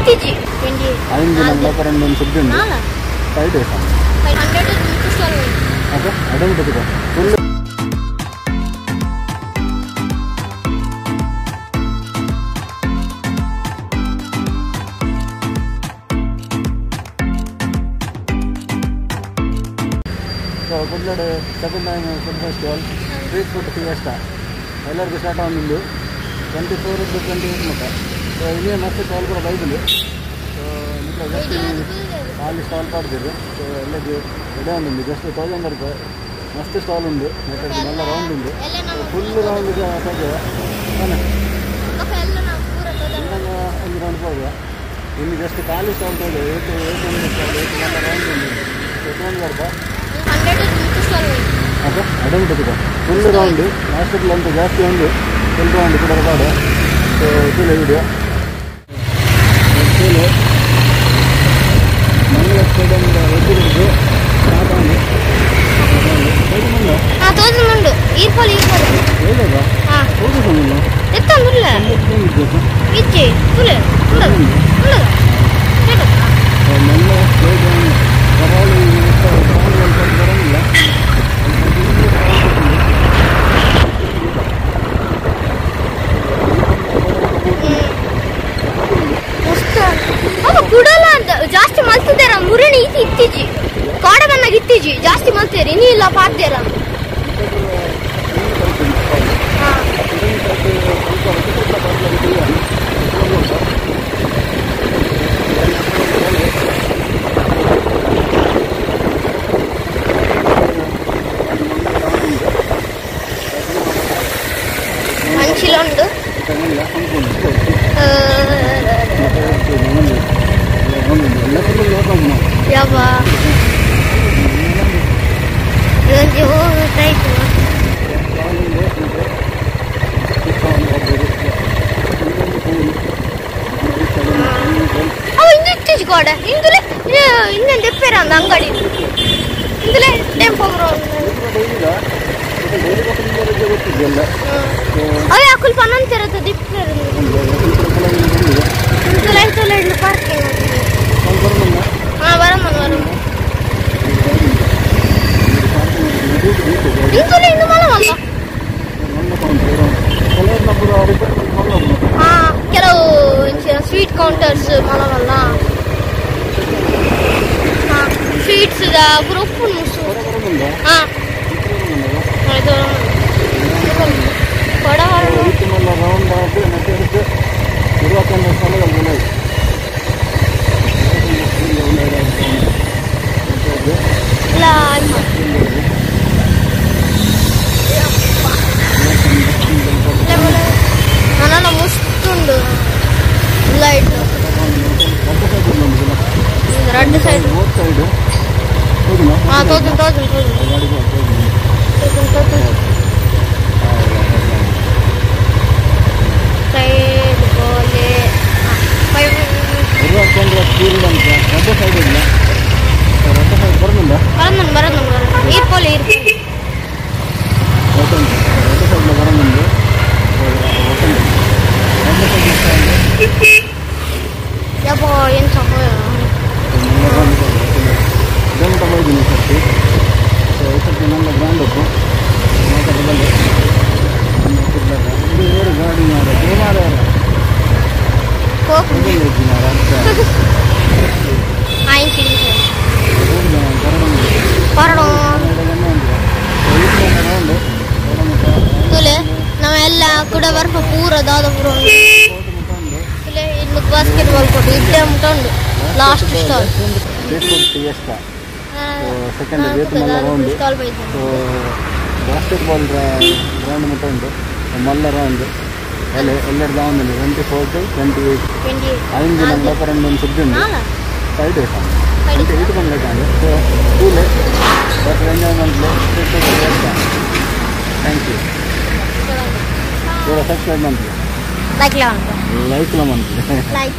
ಇತ್ತೀಚಿ 28 ಐದು ದಿನ ಒಂದು ಸುದ್ದಿ ಉಂಟು 5 days 500 stall okay ಅಡಂಗ್ ಬದುಕ ಫುಲ್ ಸೊ ಕುಡ್ಲಡ್ second time food festival street food fiesta ಎಲ್ಲರಿಗೂ ಸ್ಟಾರ್ಟ್ ಆಗೊಂಡು 24 to 28 ಮಟ್ಟ. ಸೊ ಇಲ್ಲಿ ಮಸ್ತ್ ಸ್ಟಾಲ್ ಕೂಡ ಬೈದುಂಡು. ಸೊ ನಿಮಗೆ ಜಾಸ್ತಿ ಖಾಲಿ ಸ್ಟಾಲ್ ಪಾಡ್ದಿರು. ಸೊ ಎಲ್ಲದು ಎಡೆ ಉಂಡು ಜಸ್ಟ್ 1000 ರೂಪಾಯಿ ಮಸ್ತ್ ಸ್ಟಾಲ್ ಉಂಡು. ಮತ್ತೆ ಎಲ್ಲ ರೌಂಡ್ ಉಂಡು, ಫುಲ್ ರೌಂಡ್ ತೋಜುವ ಒಂದು ರೌಂಡ್ ಹೋಗುವ. ಇಲ್ಲಿ ಜಸ್ಟ್ ಖಾಲಿ ಸ್ಟಾಲ್ ತೋಜುವ 800 ಸ್ಟಾಲ್ 8 ರೌಂಡ್ ಉಂಡು. 1000 ರೂಪಾಯಿ ಓಕೆ ಅಡಂಗ್ ಬದುಕ ಫುಲ್ ರೌಂಡ್ ಲಾಸ್ಟ್ ಅಂತ ಜಾಸ್ತಿ ಉಂಡು. ಫುಲ್ ರೌಂಡ್ ಕೂಡ ಪಾಡು. ಸೊ ತುಲೆ ವಿಡಿಯೋ ತುಲೆ ಮಂಗಳ ಸ್ಟೇಡಿಯಂ ಎದುರು ಸ್ಟಾರ್ಟ್ ಆಂಡ್ ಹಾ ತೋಜುಂಡು ಈರ್ಪೋಲ್ ಈರ್ಪೋಲ್ ಏಲದ ಹಾ ತೋಜುಂಡು ಎತ್ತಂದುಲ್ಲ ಇಜ್ಜಿ ತುಲೆ ಉಂಡು ಉಂಡು ಮಂಗಳ ಸ್ಟೇಡಿಯಂ ಕರಾವಳಿ ಕರಾವಳಿ ಬರಂಗಿಲ್ಲ. ಜಾಸ್ತಿ ಮಲ್ತಿದ್ದಾರ ಮುರಣಿ ಇತ್ತಿ ಇತ್ತೀಚಿ ಕಾಡ ಬಂದಾಗ ಇತ್ತೀಚಿ ಜಾಸ್ತಿ ಮಲ್ತಿದ್ದಾರೆ ಇನ್ನೂ ಇಲ್ಲ ಪಾಡ್ದಾರ. ಮಂಚಿಲ ಉಂಡು. ಯಾವ ಅವ ಇಂದು ಇತ್ತೀಚೆ ಕೋಡೆ ಇಂದುಲೆ ಇನ್ನೊಂದು ಎಪ್ಪೇರ ಅಂದ ಅಂಗಡಿ ಇಂದುಲೆ ಟೆಂಪೋ ಅವ ಅಕುಲ್ ಪನ್ನೊಂದು ದಿಪ್ಪೇರು ಇಂದುಲೆ ಐತುಲೆ ಪಾರ್ಕಿಂಗ್. ಹಾ ಬರಮ್ಮ ಬರಮ್ಮ ಇಂದುಲೆ ಇಂದು ಮಲವಲ್ಲ. ಹಾ ಕೆಲವು ಸ್ವೀಟ್ ಕೌಂಟರ್ಸ್ ಮಲವಲ್ಲ. ಹಾ ಸ್ವೀಟ್ಸ್ ಪೂರ ಉಪ್ಪು. ಹಾ ನನ್ನ ಮಸ್ತ್ ಲೈಟ್ రెండు సైడ్ ತೋಜು ತೋಜು ತೋಜು ತೋಜು ಸೈಡ್ ಬೋಲೆ ಬರಂದು ಬರಂದು ಈರ್ಪೋಲೆ ಈರ್ಪೋಲೆ ಯಪ್ಪ ಏನು ಸಮಯ ನಾವೆಲ್ಲ ಕೂಡ ಬರ್ಪ ಪೂರ ದಾದ ಪೂರ ಇನ್ನು ಬಾಸ್ಕೆಟ್ ಬಾಲ್ ಕೊಟ್ಟು ಇಡ್ಡೆ ಉಂಟು last stall second so basketball round ಮುಟ್ಟ ಉಂಟು ಮಲ್ಲ ರೌಂಡ್ ಎಲ್ಲ ಎಲ್ಲರದ್ದು ಉಂಟು 24 to 28 ಐದು ದಿನ ಒಂದು ಸುದ್ದಿ ಉಂಟು 5 days 28 complete ಆಗಿದೆ. ಸೊ ಕೂಲೆ ಬಟ್ ಎಂಜಾಯ್ ಮಾಡಲಿ. Thank you. Subscribe ಮಾಡ್ಲಿ, ಲೈಕ್ ಲೈಕ್ ಮಾಡ್ಲಿ. ಲೈಕ್.